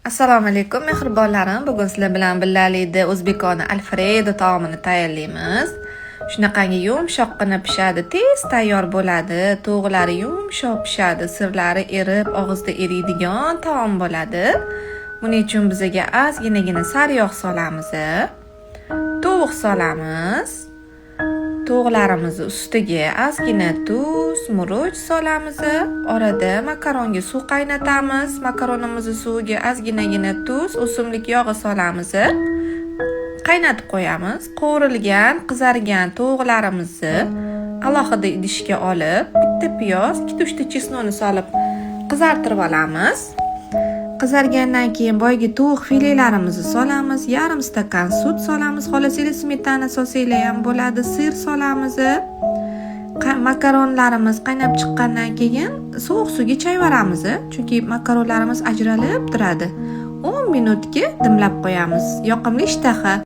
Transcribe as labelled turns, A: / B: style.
A: Assalomu alaykum, mehribonlarim. Bugun sizlar bilan birgalikda o'zbekona alfredo taomini tayyorlaymiz. Shunaqangi yumshoqqina pishadi, tez tayyor bo'ladi. Tovuqlari yumshoq pishadi, sirlari erib, og'izda eriydigan taom bo'ladi. Buning uchun bizaga ozginagina sariyog' solamiz. Tovuq solamiz. Tovuqlarimizni ustiga ozgina tuz, murch solamiz. Orada makaronga suv qaynatamiz. Makaronimizni suviga ozginagina tuz, o'simlik yog'i solamiz. Qaynatib qo'yamiz. Qovurilgan, qizargan tovuqlarimizni alohida idishga olib, bitta piyoz, ikkita uchta чеснок ni solib qizartirib olamiz. Qizargandan keyin boyagi tovuq filelarimizni solamiz, yarim stakan sut solamiz, xohlasanglar smetana solsanglar ham bo'ladi, сыр solamiz. Makaronlarimiz qaynab chiqqandan keyin sovuq suvga chayvoramiz, chunki makaronlarimiz ajralib turadi. 10 minutga dimlab qo'yamiz. Yoqimli ishtaha.